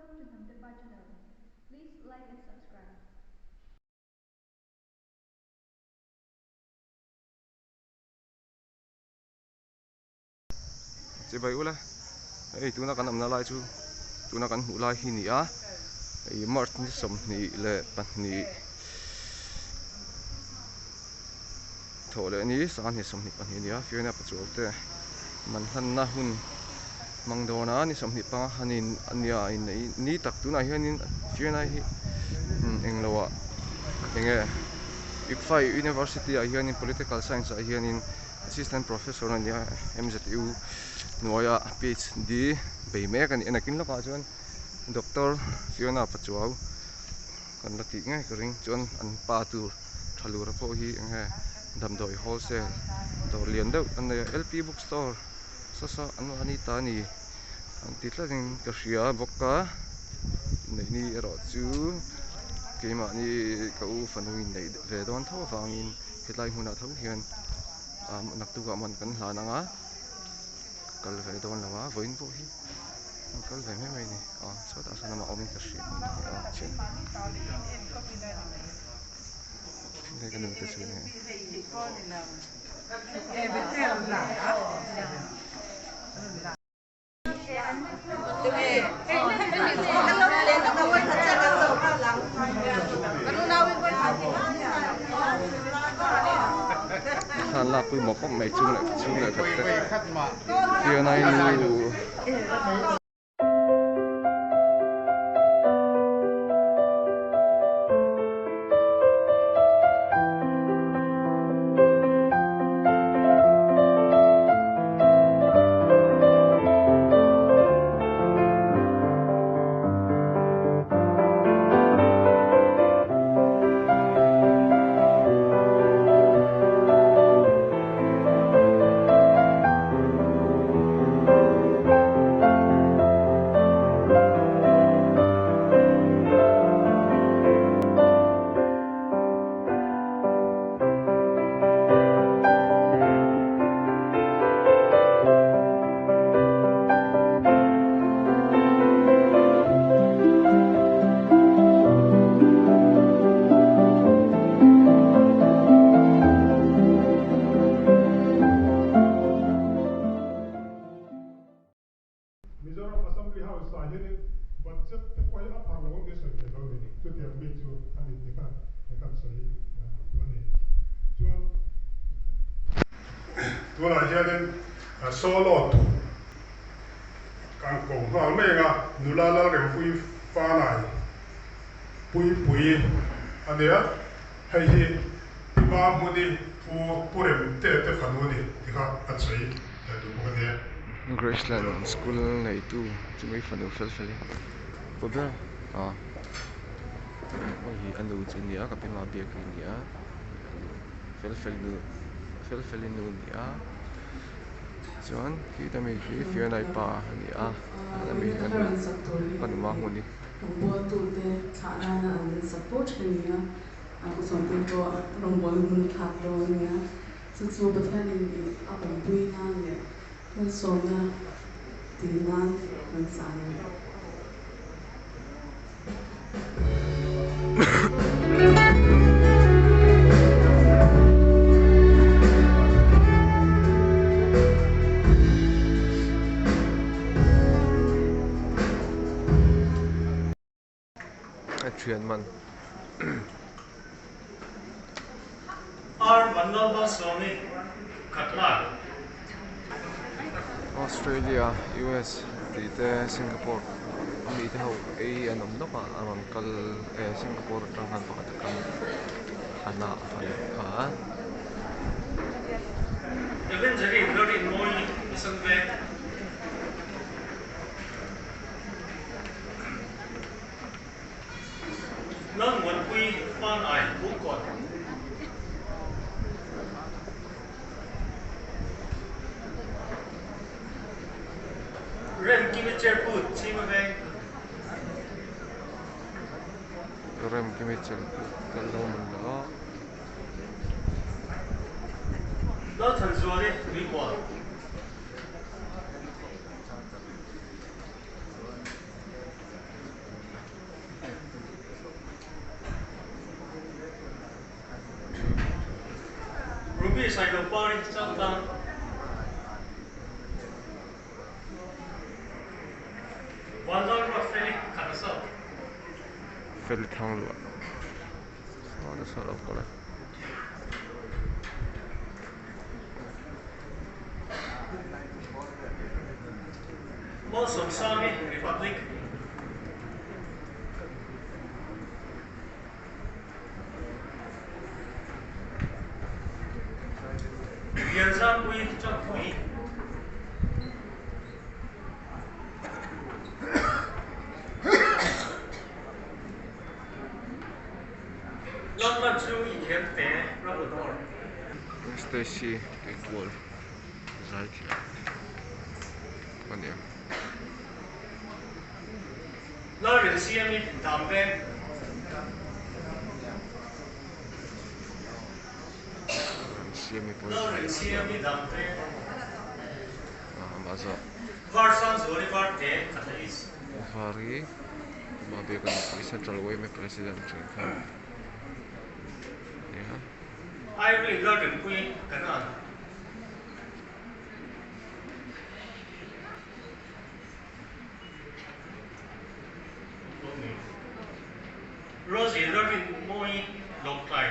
Welcome to Hnamtepa channel. Please like and subscribe. Chibai ula hei tuna kan awmna lai chu tuna kan hmuh lai hi ni a hei march ni 22 thawh leh ni sanghnih 22 a ni a fiona pachuau te man hlanna hun hmang dawn a ni 25 hanin a nia a inneih ni tak tunah hianin fiona hi englo ah enge ICFAI University ah hianin political science ah hianin Assistant Professor a ni a, MZU hnuaia PhD bei mek a ni a, nakin lawkah chuan Doctor Fiona Pachuau kan la tih ngei ka ring chuan an pa tur tha lura pawh hi eng nge damdawi wholesale dawr lian deuh an nei a, LP book store sasa an mahni ta a ni an ti tlatin ka hria bawk a, neihni erawh chu keimahni ka u fanu inneih ve dawn tho avangin. Hetlai hmunah tho hian naktukah man kan hlan ang a, ka kal ve dawn lo a, vawiin pawh hi an kal ve mai mai a ni, aw chhuatah sawn amah awmin ka hria a chian hei ka nu te chu ni. Thlan lak pui mawp mawp mai chung leh chhung leh khat te Fiona i nu. Mizoram Assembly House ah hianin budget te pawh hi a phar lo ang tih sawi theih lo a ni. Chutiang mi chu a ni tih kha kan sawi duh a ni. Chuan tunah hianin solo thu kan ko nghal mai ang a, nula Lalrempuii Fanai Puipui a nia, hei hi Pi Mahmuni Pu Pu Remte te fanu a ni tih kha kan sawi duh bawk a nia. Graceland school neitu chumi fanu fel fel hi pu ber a hei hi a nu chu a ni a ka pi hma biak hi a ni a fel fel nu fel fel i nu a ni a chuan khita mi khi Fiona-i pa a ni a a mi hi ka nu hma hmun hi. Chu chu Pathianin i a awmpui nan leh malsawmna tih nan kan sa a ni. A thian man. Ar Vanlalmalsawmi Khatla. Australia, US tih te Singapore a mi te ho ei an awm nawk a, a rawn kal e Singapore atang khan pakhat a kal a a kha. Evangeline Lalrinmawii Mission Veng. Lalmuanpui Pangai Bungkawn. Remkimi Cherput Chhima Veng. Remkimi Cherput kal lo man lo. Lalthanzuali Tuikual. Ruby Sailopari, Chaltlang. Vanlal Ruatfeli, Khatasa. Feli Thangluah. Saw nasa lo kal a. Malsawmsangi, Republic. Lianzangpui, Changpui. Lalpan chu i thiam te Rambodor. Stacy Keikual zaithiam a ni a. Lalrin siami dam veng. Siami pawh Lalrin siami dam veng. Amah zawk. Varsan zuali varte khatla is. Vari amah biak a nupui Central yma President thin kha a ni a. Irene Lalrinpuii kan an. Rosie Lalrinmawii Lawngtlai.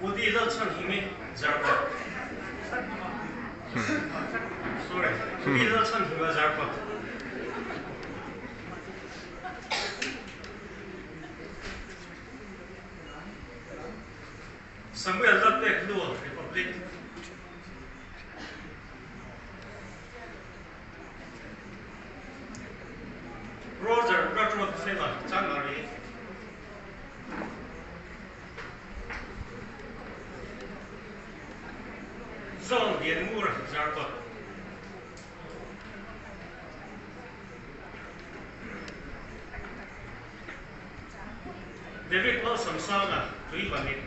Woody Lalchhanhimi Zarkawt. Sorry, Woody Lalchhanhima Zarkawt. Samuel Lalpek Lua, Republic. Roger Gertrude Fela, Chanmari. John Lianmura, Zarkawt. David Malsawmsanga, Tuivanit.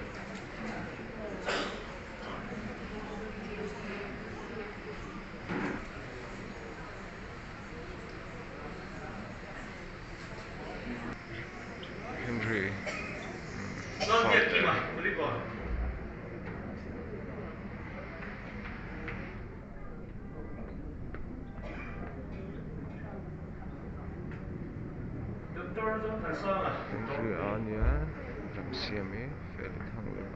Henry Lalbiakkima, Kulikawn. Doctor Zothansanga. Henry a nia Ramsiami Felithangluah.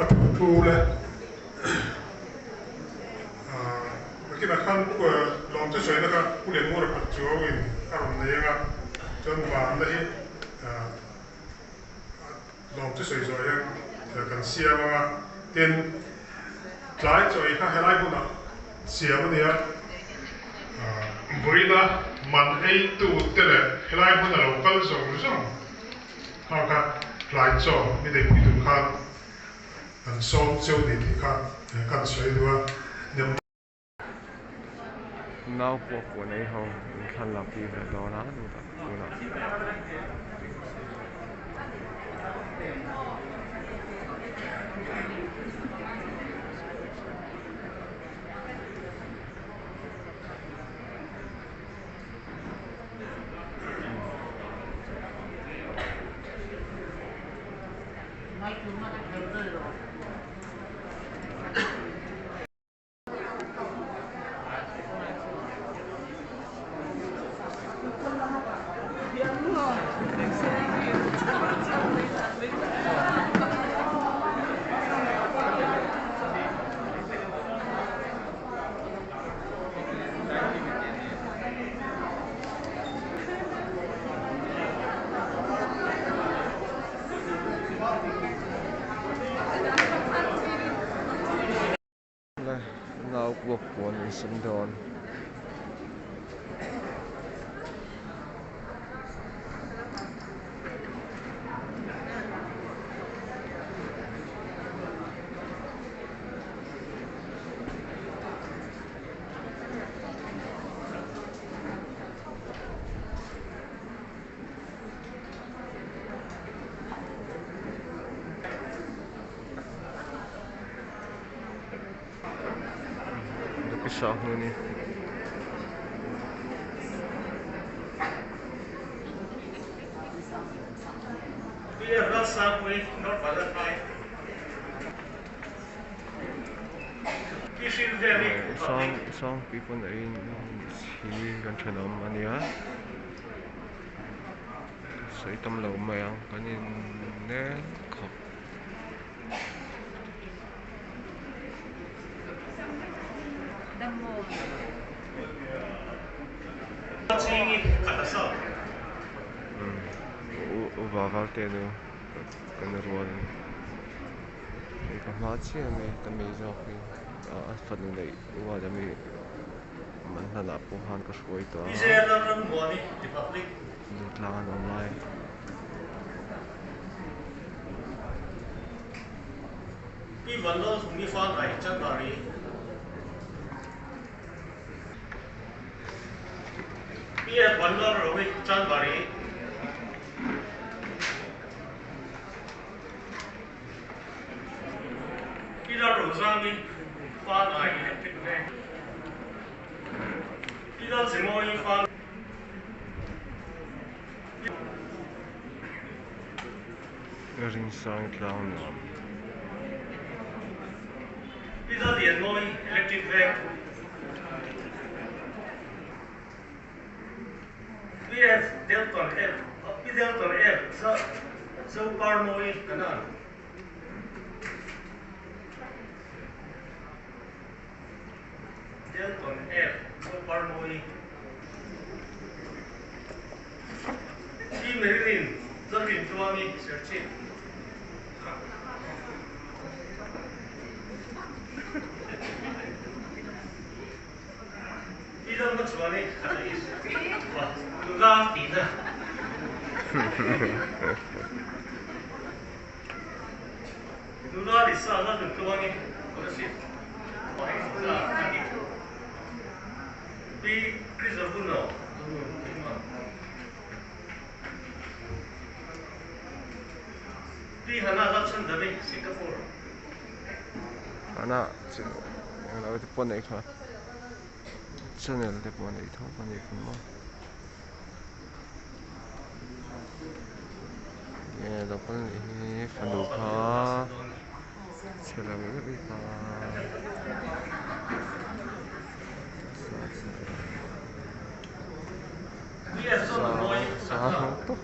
A thu le nakinah khan lawm chu sawi na kha Pu Lianmura khat chu in a rawn nei anga chuan vanna hi lawm chu sawi zawh hian kan siam anga tin tlai chaw ei kha helai hmunah siam a nia vawiina man ei tu te leh helai hmuna lo kal zawng zawng kha kha tlai chaw mi neipui tur khan an sawm cheu ni tih kha kan sawi duh a. Nau pawh pawh nei ho in thlan lak pui ve dawn a tunah. Awle nau puak puan an sem dawn. Sangpui pawn a in hi kan thenawm a nia sawi tam lo mai ang kan in nel khawp. Uva valte nu kan rual hei ka hma chiah ami ka mi zawk hi a fanu neih rual ami man hlan ah pawh khan ka hruai tawh a Durtlang an awm lai. Rinsang tlang nuam. Hana chu englo te pawh nei kha channel te pawh nei tho ka ni kha maw nge lo kal nih hi fanu kha chhe lo deuh hi kha sa tawp.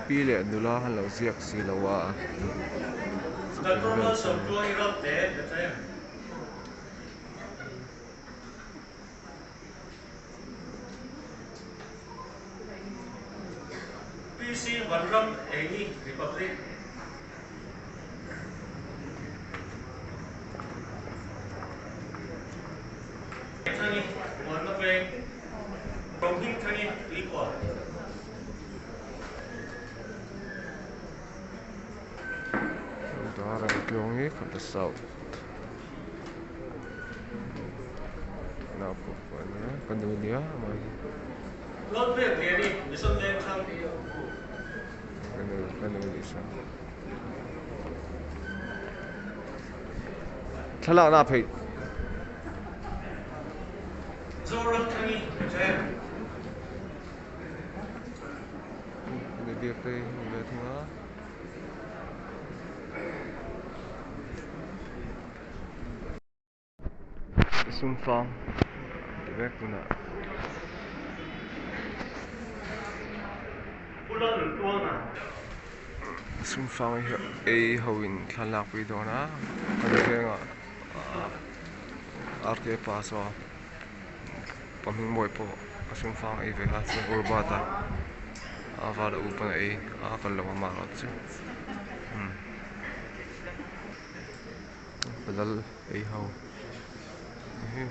Pi leh nula han lo ziak si lo a. Tluangi Khatla South nau pawh a nia ka nu nia amah hi. Ka nu ka nu nih sa thlalakna a pheih. Ni biak te hi ni ve thung a. Sumfang ti vek tunah. Sumfang hi ei ho in thla lak pui dawn a kan vengah RK pa saw pa hming mawi pawh a sumfang ei ve kha chuan urbat a a vala u pawn a ei a kal lo a mah erawh chu umm. Palal ei ho hi.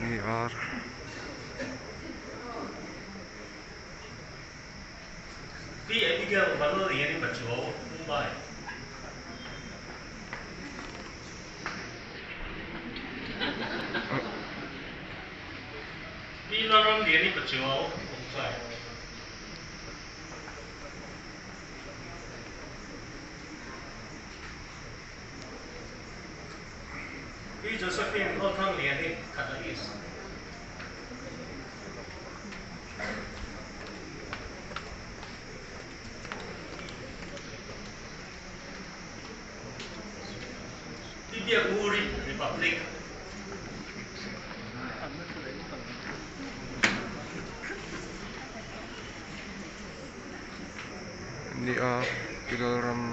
Ni ar. Pi Abigail Vanlalliani Pachuau, Mumbai. Pi Lalramliani Pachuau, Lawngtlai. Pi Josephine Hlawthangliani, Khatla East. Pi Biaknguri, Republic. Nia Pilalram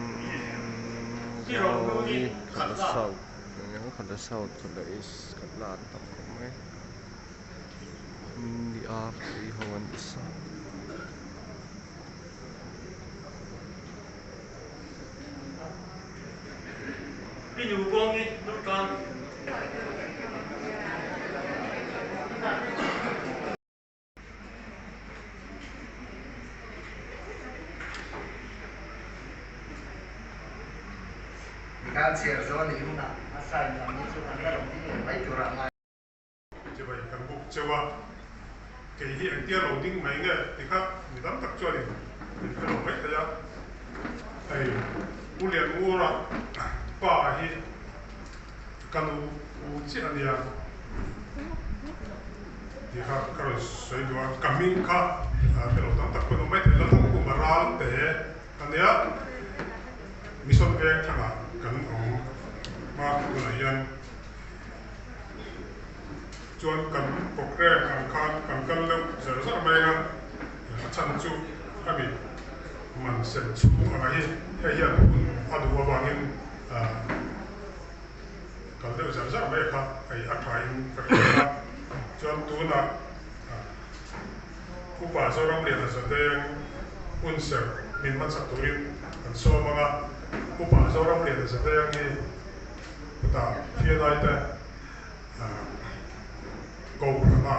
Zaui Khatla South Khatla South Khatla East Khatla an tam khawp mai. Nia tih ho an isa. Pi Nu Buangi Durtlang. Kan chhiar zawh a nih hunah a sign lam hi chu kan la rawn ding leh mai tur a ngai. Chibai kan buk cheu a, kei hi engtia lo ding mai nge ti kha mi tam tak chuanin min hre lo mai thei a. Hei U Lianngura pa hi ka nu u chiah a nia tih kha ka rawn sawi duh a, ka hming kha hre lo tam tak pawh an awm mai thei, Lalhawngkhuma Ralte a nia, Mission Veng thangah kan awm hma tunah hian. Chuan kan programme ang khan kan kal deuh zar zar mai a, a chhan chu khami man sem chhung anga hi hei hian hun a duh avangin kal deuh zar zar mai kha hei a tha in ka hria a. Chuan tunah Upa Zoram Liana Zadeng hun serh min hmansak turin kan sawm ang a, Upa Zoram Liana Zadeng hi Chutah Fianaite Kohhrana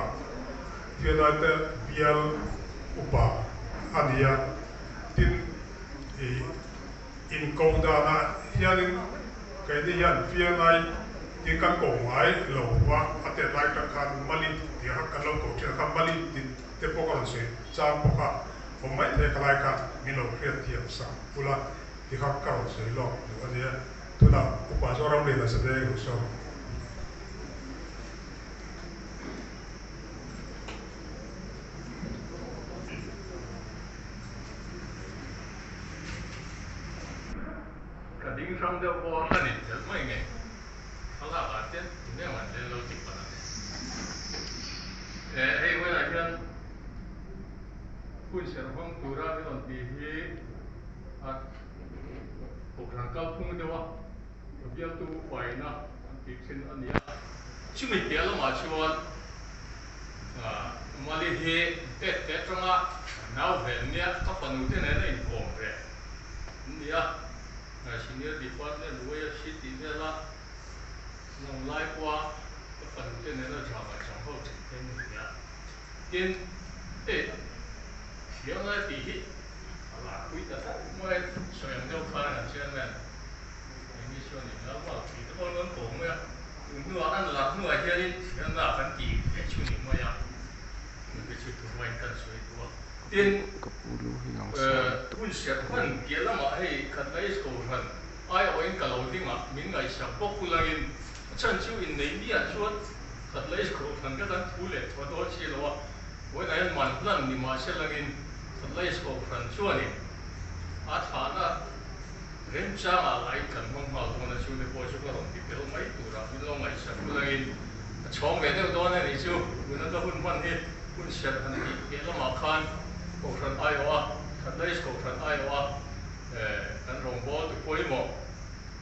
Fianaite bial upa a ni a, tin i inkoh danah hianin keini hian Fianai tin kan ko ngai lo va, a tet lai tak khan Mali tih a kan lo koh thin a kha Mali tih te pawh ka rawn sawi chang bawk a, awm mai thei ka lai kha min lo hriatthiam sak ula ti kha ka rawn sawi lawk duh a nia. Tunah Upa Zoram Liana Zadeng lo sawi. Ka ding hrang deuh pawh a hlan in chelh mai nge thlalak ah te tunge ang an leng lo tih palh ang e. Hei vawilah hian hun serh hmang tura min rawn tih hi a Kohhran kalphung deuh a, ka bialtu upaina an tih thin a ni a. Chumi piah lamah chuan Mali hi tet te atanga nau ve an nia, ka fanu te nen a inkawm ve an ni a. Senior Department YFC tih vela nang lai pawha ka fanu te nena drama chang ho Heng hria. Tin, hei thianglai tih hi a larpui ta tlat mai a, sawi ang deuh khan an chairman Amy chuan in lalval tih te pawh an rawn kawm mai a, tun hnuah an lar hnuah hianin thianna kan tih leh chu ni mai a, tute chu tunhmain kan sawi duh a. Tin, hun serh hman piah lamah hei Khatlaih Kohhran aiawhin ka lo ding a, min ngaihsak bawk ulangin a chhan chu innei miah chuan Khatlaih Kohhran ka kan thu leh thuah dawn si lo a, vawiinah hian man hlan ni mah se langin Khatlaih Kohhran chuanin a thlahna remchangah lain kan hmang nghal dawn a, chute pawh chu ka rawn ti tel mai turah min lo ngaihsak ulangin a chhawng ve deuh dawn a nih chu, tuna ka hun hman hi. Hun serh han tih piah lamah khan Kohhran aiawha, Khatlaih Kohhran aiawha kan rawngbâwl tu pawimawh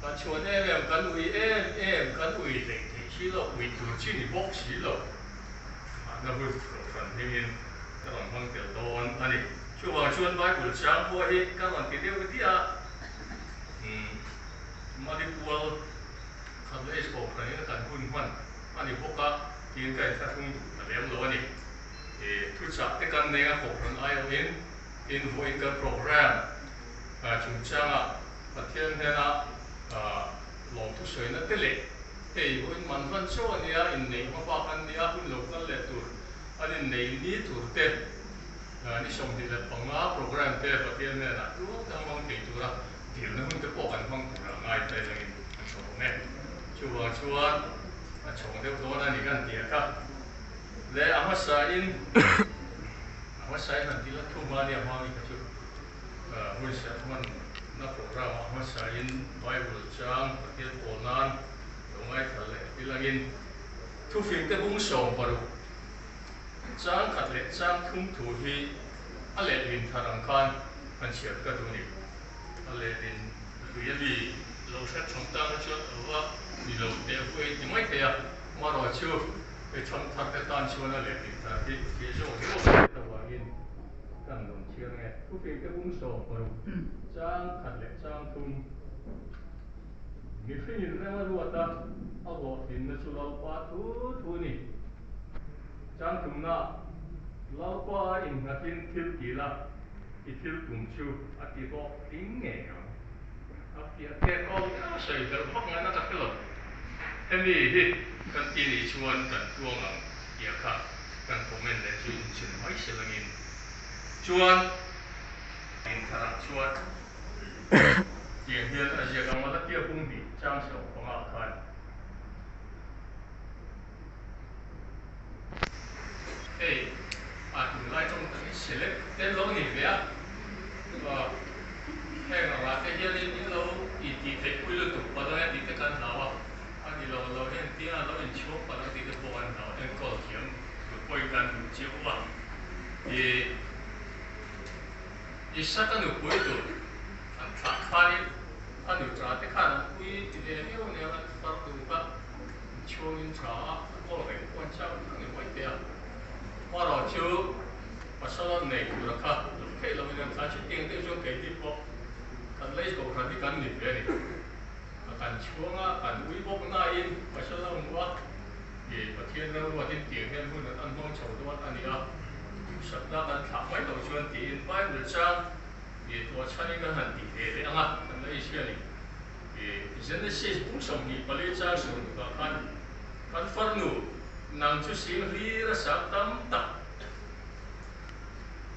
kan chhuan em em, kan ui em em, kan ui hleih theih si lo, ui tur chi ni bawk si lo. Mahna hun Kohhran hmingin ka rawn hmang tel dawn a ni. Chuvang chuan Bible chang pawh hi ka rawn ti deuh diah a, Manipur Khatlaih Kohhranin kan hun hman a ni bawk a, tiin ka inthlahrung duh ta lem lo a ni. I thuchah te kan nei a Kohhran aiawhin tin vawiin kan program chungchanga Pathian hnena lawmthu sawina te leh hei vawiin man hman chauh a nia, inneih hma bak an nia, hun lo kal leh tur an inneih ni tur te ni 25 program te Pathian hnenah tluang tang hmang thei tura dilna hun te pawh kan hmang tura ngai ta elangin an sawm e. Chuvang chuan a chhawng deuh dawn a ni kan tih a kha. Le a hmasain a hmasain han ti la thum a nia hmang i kha chu hun serh hmanna program ah hmasain Bible chang Pathian pawl nan lo ngaithla leh ti langin thufing te bung 60 chang khat leh chang thum thu hi a lehlin thar ang khan han chhiar ka duh a ni. A lehlin hlui a mi lo hre thang ta kha chuan a va ni lo teh vawi ti mai thei a, marawh chu hei thang thar te tan chuan a lehlin thar hi thih zawk riau a hriat avangin kan rawn chhiar nge. Thufing te bung 60 chang khat leh chang thum mihringin rem a ruat a, a hlawhtlinna chu Lalpa thu thu a ni. Chang thumna Lalpa innghatin thil ti la. I thil tum chu a ti hlawh tling ngei ang. A piah teh aw viau sawi belh vak ngaihna ka hre lo. Hemi hi kan ti nih chuan kan tluang ang tih kha kan comment leh chu inchhin mai si langin chuan intharah chuan tiang hian a ziak ang Malakia bung hnih chang 15 ah khan. Hei a tunlai tawng takin select te lo ni ve a, heng angah te hianin in lo intih theih pui lutuk palh ang e tih te kan hlau a, a ni lo lo hian tia lo inchhuak palh ang tih te pawh kan hlau enkawl thiam tur pawhin kan duh chiah a. Ih Isaka nupui tur an thlah khanin a nuṭa te khan an pui ti ve viau nia an far tur kha. Chhungin tha a kawl reng pawh an chak vek ni mai teh a. Hmarawh chu pasal an nei tur a kha lo theih loin an tlan chutiang deuh chuan keini pawh kan lei kohhran hi kan ni ve a ni. A kan chhuang a, kan ui bawk nain pasal a hmu a, i Pathian ram ruatin tiang hian hun an hmang chho dawn a ni a, duhsakna kan thlah mai loh chuan tiin Bible chang i tuah chhanin kan han ti ve leh ang a, kan la hria a ni. Genesis bung 24 chang 60 ah khan kan farnu nang chu sing hlir a sak tam tak,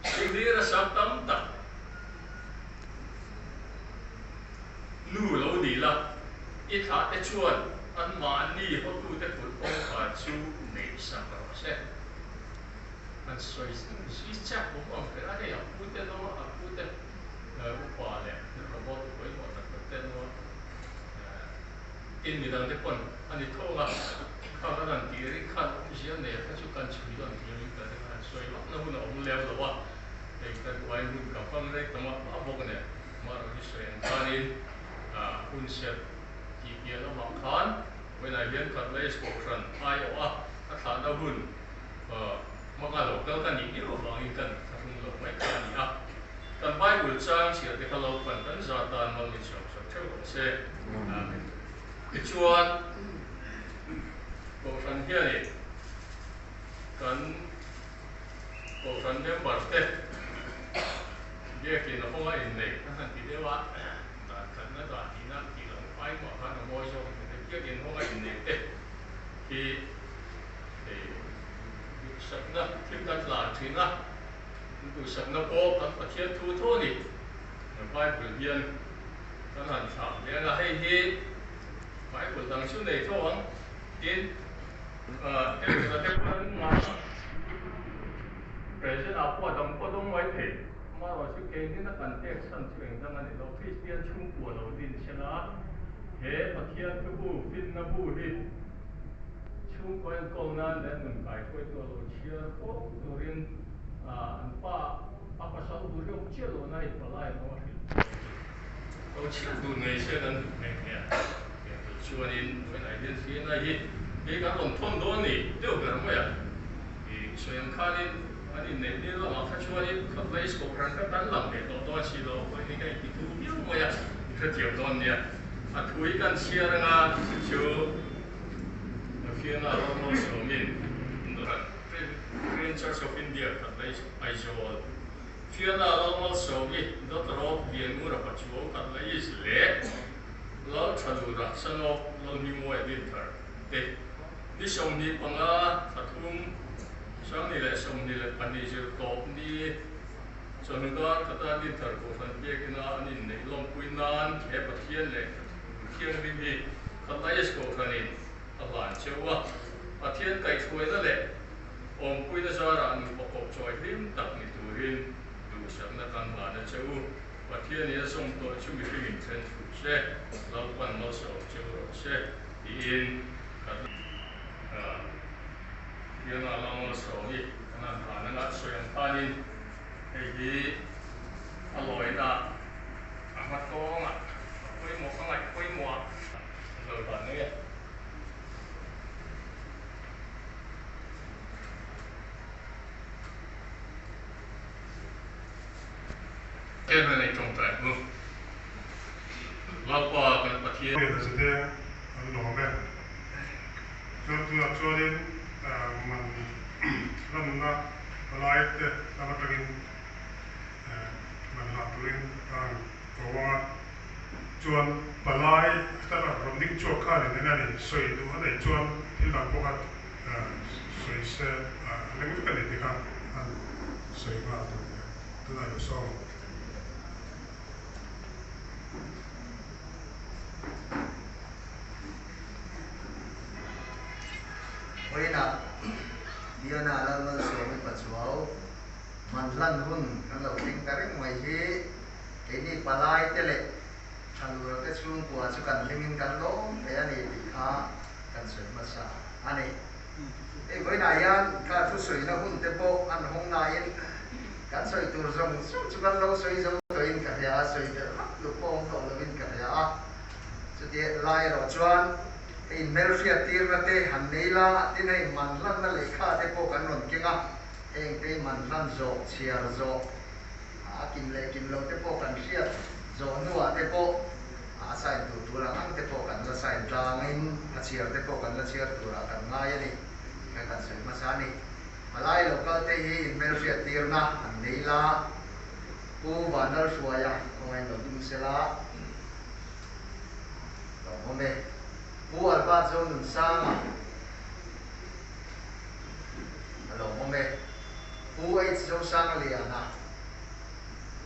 sing hlir a sak tam tak nu lo ni la, i thlah te chuan anmahni hotute kut kawngkhar chu neih sak rawh se. An sawi zui chak awm ang hle a, hei a pute lo a, a pute. Upa leh robot pawimawh tak tak te emaw tin midang te pawn a ni tho ang a, khang an han tih ring khan awmzia nei kha chu kan chhui dawn thiam in kan han sawi vak na hun a awm lem lo a, hei kan uain hun ka hmang rei ta mah mah bawk nen mahrawh hi sawi ang khanin hun serh tih piah lamah khan vawiinah hian Khatlaih Kohhran aiawh a a thlahna hun hmanga lo kal ka nih miau avangin kan thlahrung lo mai kha a ni a. Kan Bible chang chhiar te kha lo pan kan za tan mal min sawm sak theuh rawh se. Amen. Tichuan, Kohhran hianin Kan Kohhran member te biakin a hawnga inneih a han ti deuh a, dan khatna dan hnihna tih lam ai mah khan a mawi zawk a ni thei. Biakin hawnga inneih te hi duhsakna thil kan tlan thin a, duhsakna pawh kan Pathian thu tho a ni. Bible hian kan han thlah hle a, hei hi Bible dang chu nei tho ang tin President ah pawh a dang pawh dawng mai thei. Amaherawhchu keinin a kan pek chhan chu eng dang a ni lo. Kristian chhungkua lo din sela he Pathian thu bu, finna bu hi chhungkua enkawl nan leh nun kaihruaitu a lo chhiar fo turin an pa a pasal tur hi awm chiah lohna hei palai an awm a hrilh tawh a ni. Lo chhiar duh nei se kan duh nghe nghe a. Chuanin vawiinah hian CNI hi kei kan rawn thawn dawn ni deuh ber mai a. I sawi ang khanin an inneih tir lamah kha chuanin khat la iskawp hran kha kan lang ve tawh dawn si lo, vawiin hi ka inti thu viau mai a, i hrethiam dawn nia. A thu hi kan chhiar anga chu chu Fiona Rawlmalsawmin Christian Church of India khat la Aizawl Fiona Rawlmalsawmi daughter of Lianngura Pachuau khat la is leh Lalthalura Sanawk Lalhmingmuai Dinthar te ni 25 thla thum 2022 zir tawp ni chawhnu dar khata Dinthar Kohhran biakina an inneih lawmpui nan he Pathian leh Thianghlim hi Khatlaish Kohhranin a hlan cheu a, Pathian kaihhruaina leh awmpuina zarah nupa kawp chawi hlim tak ni turin duhsakna kan hlan a che u. Pathian i a zawm tawh chu mihring in then thu se, Lalpan malsawm cheu rawh se tiin kan Fiona la malsawm i kan han hlan anga sawi ang khanin hei hi a lawina a hma tawngah a pawimawh a ngaih pawimawh a lo hlan mai e. Tlem a nei tawngtai hmu. Lalpa kan Pathian. Hei la zete an lawm e. Chuan tunah chuanin man lanna palai te lam atangin man hlan turin a rawn ko ang a. Chuan palai atanga rawn ding chhuak khanin eng a ni sawi duh a neih chuan thil dang pawh kha sawi se a leng vek a ni tih kha an sawi nghal tur a ni a. Tunah lo sawm. Vawiinah Diana Lalmalsawmi Pachuau man hlan hun kan lo thleng ta reng mai hi keini palai te leh Thalura te chhungkua chu kan hlimin kan lawm hle a ni tih kha kan sawi hmasa a ni. Hei vawiinah hian kha thusawina hun te pawh an hawng nain kan sawi tur zawng zawng chu kan lo sawi zo tawhin ka hria a, sawi belh vak duh pawh awm tawh lovin ka hria a. Chuti lai erawh chuan hei hmelhriat tirna te han nei la, tin hei man hlanna lehkha te pawh kan rawn keng a, heng te hi man hlan zawh, chhiar zawh, a kim leh kim lo te pawh kan hriat zawh hnuah te pawh a sign tur tur ang ang te pawh kan la sign tlangin a chhiar te pawh kan la chhiar turah kan ngai a ni kha kan sawi hmasa a ni. Palai lo kal te hi inhmelhriat tirna an nei la, Pu Vanlalhruaia khawngain lo ding sela lo awm e. Pu Albert Zonunsanga a lo awm e. Pu H Zosangliana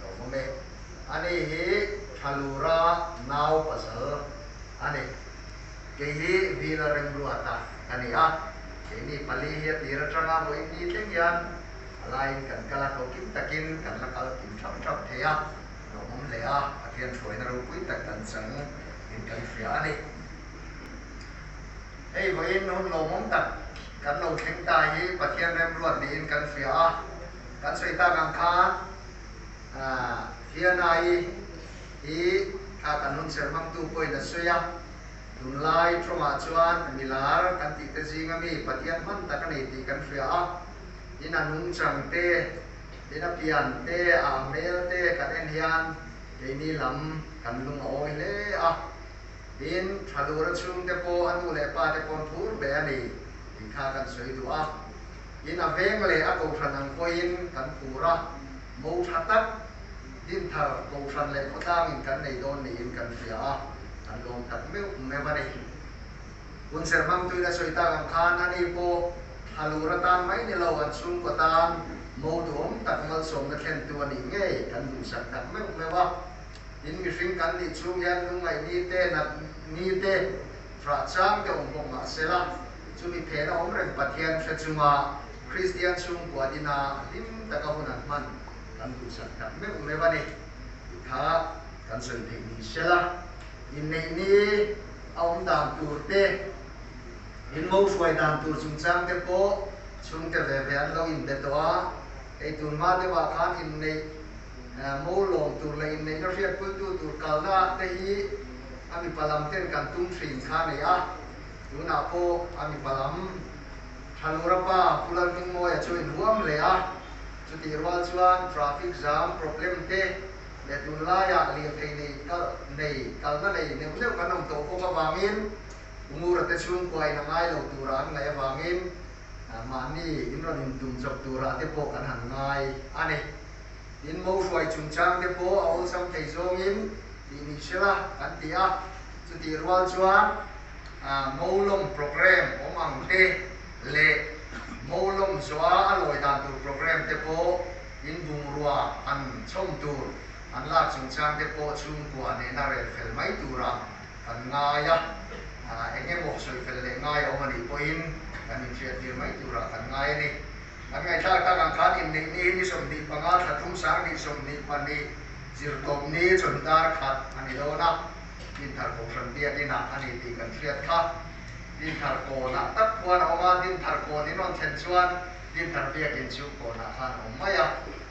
lo awm e. Ani hi Thalura nau pasal a ni. Kei hi Vila Remruata ka ni a, keini pali hi a tir atanga vawiin ni thleng hian a laiin kan kal a, kokim takin kan la kal kim thap thap thei a, lawmawm hle a, Pathian hruaina ropui tak kan chang in kan hria a ni. Hei vawiin hun lawmawm tak kan lo thleng ta hi Pathian remruat niin kan hria a, kan sawi tak ang khan Fianai hi thla kan hun ser hmangtu pawhin a sawi a, tunlai tawngah chuan milar kan tih te zinga mi Pathian hman tak a nei tih kan hria a, tin a nungchang te, tin a pian te, a hmel te kan en hian keini lam kan lung a awi hle a, tin Thalura chhungte pawh a nu leh pa te pawn phur hle a ni tih kha kan sawi duh a. In a veng leh a kohhran ang pawhin kan phur a, mo tha tak Dinthar kohhran leh khawtlangin kan nei dawn niin kan hria a, kan lawm tak meuh meuh a ni. Hunserh hmangtuin a sawi tak ang khan ani pawh thalur atan mai ni lo an chhungkaw tan mo duhawm tak malsawmna thlentu a nih ngei kan duhsak tak meuh meuh a. In mihring kan nih chhung hian lungngaih ni te, nat ni te, frah chang te awm bawk mah sela, chumi phena awm reng Pathian hre chunga Kristian chhungkua dina hlim taka hun an hman kan duhsak tak meuh meuh a ni tih kha kan sawi theih ni sela. Inneih ni a awm dan tur te, in mo hruai dan tur chungchang te pawh chhungte ve ve an lo inbe tawh a, hei tun hma deuhah khan inneih mo lawm tur leh inneihna hriatpuitu tur kalna te hi a mipa lam ten kan tum thin kha a nei a, tunah pawh a mipa lam Thalura pa Pu Lalhmingmawia chu inhuam hle a, chutih rual chuan traffic jam problem te leh tunlaiah lirthei nei kal nei kalna nei neuh neuh kan awm tawh bawk avangin Ungura te chhungkuain a ngai lo tura an ngaih avangin mahni in rawn intum chawp turah te pawh kan han ngai a ni. Tin, mo hruai chungchang te pawh a awlsam thei zawngin tih ni hrela kan ti a, chutih rual chuan mo lawm programme awm ang te leh mo lawm zawha a lawi dan tur programme te pawh In bungrua an chhawm tur an lak chungchang te pawh chhungkua nena rel fel mai tura kan ngai a, eng emaw sawi fel leh ngai a awm a nih pawhin kan inhriattir mai turah kan ngai a ni. Kan ngaihthlak tak ang khan inneih ni hi ni 25 thla thum 20 22 zirtawp ni chawhnu dar khat a ni dawn a, Dinthar Kohhran biakinah a ni tih kan hriat kha. Dinthar kawnah tak khuan a awm a, Dinthar kawn in rawn thlen chuan Dinthar biakin chu kawnah khan a awm mai a,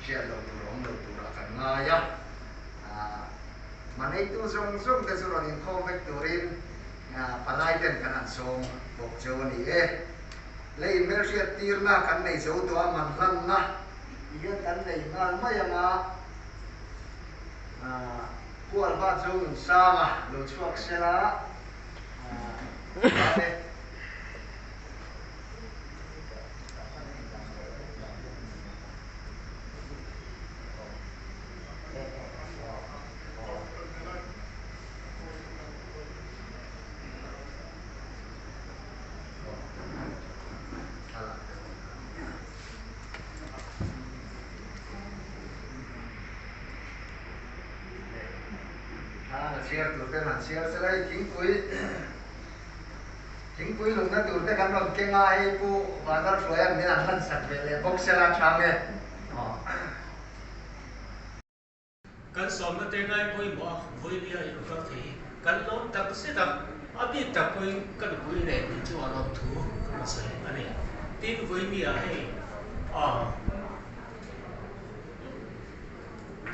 hriat loh tur a awm lo turah kan ngai a. Maneitu zawng zawng te chu rawn inkhawm vek turin palai ten kan han sawm bawk cheu a ni e. Lei hmelhriat tirna kan nei zo tawh a, man hlanna ti hian kan nei nghal mai ang a. Pu Alba chu Nunsanga lo chhuak sela a e. Chhiar tur te han chhiar sela hei thingpui Thingpui lumna tur te kan rawn keng a, hei Pu Vanlalhruaia'n min han hlan sak ve leh bawk sela tha nge aw. Kan sawmna te ngai pawimawh a, vawilia i rawn kal thei hi kan lawm tak zet a, a bik tak pawhin ka nupui leh tih chu a lawm thu ka rawn sawi a ni. Tin, vawinia hei ah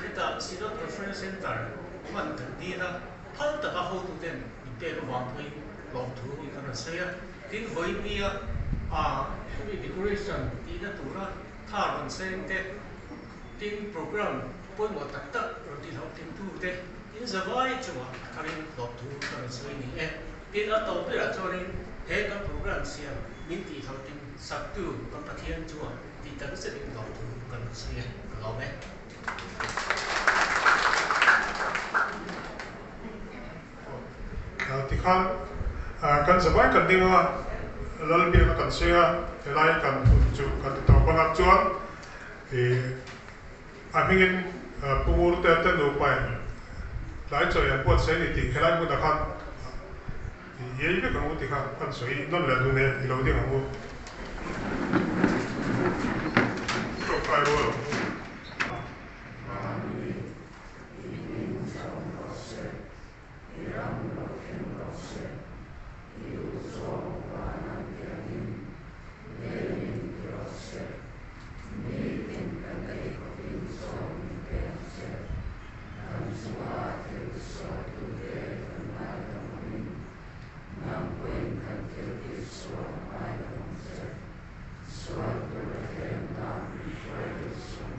hetah Synod Conference Centre hman kan dil a, phal taka hotuten min pek avang pawhin lawmthu kan rawn sawi a. Tin, vawinia ah hemi decoration tihna tura tha rawn seng te, Tin, program pawimawh tak tak rawn ti hlauhtlintu te in zavai chungah a tharin hlawhthu ka rawn sawi ni e. Tin, a tawp berah chuanin he kan program siam min tih hlauhtlin saktu kan Pathian chungah tih tak zetin hlawhthu kan rawn sawi e. Ka lawm e. Tikhan kan zavai kan ding a, Lalbiakna kan sawi a, helai kan hun chu kan ti tawp ang a, chuan A hmingin Pu Ngurte te nupain tlai chawi an buatsaih a ni tih khelai hmunah khan iai vek ang u tih kha kan sawi nawn leh dun e, i lo ding ang u. Tawngtai rual ang u. I ram lo thleng rawh se, i duhzawng van an pianin leiin ti rawh se, nitin kan ei khawpin chaw min pe ang che, kan chunga thil tisualtute kan ngaidam angin, nang pawhin kan thil tihsual ngaidam ang che, sual tur a thlem dan min hruai duh suh.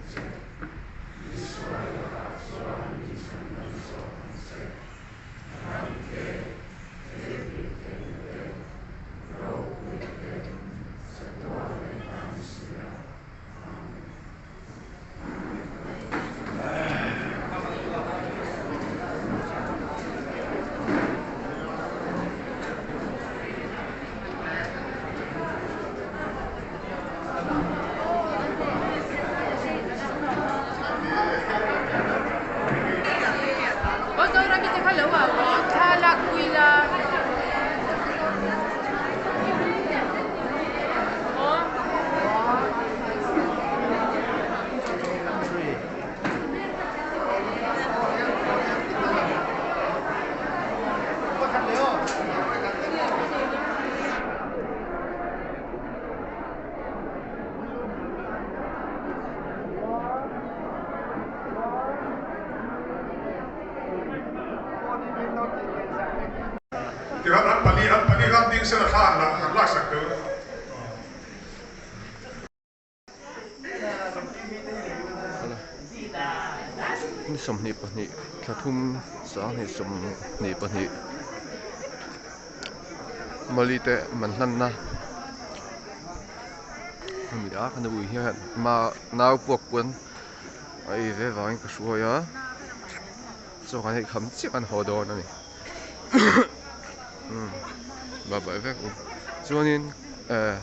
thisen a thla han laksak teh u. Ni 22 thla thum 2022 Mali te man hlanna a ni a ka nupui hian nau puak pawn a ei ve vangin ka hruai a chaw kan ei kham chiah kan haw dawn a ni umm bye bye vek u chuanin eh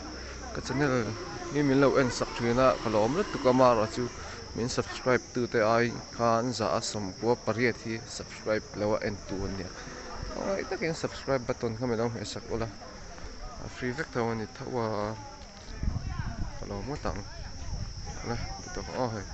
ka channel hi min lo en sak thin a ka lawm lutuk a amaherawh chu min subscribe tu te ai khan za a sawmkua pariat hi subscribe lo a en tu an nia khawngaih takin subscribe button kha min lo hmeh sak ula a free vek tho a ni tho a ka lawm ngawt ang le tawh aw hei.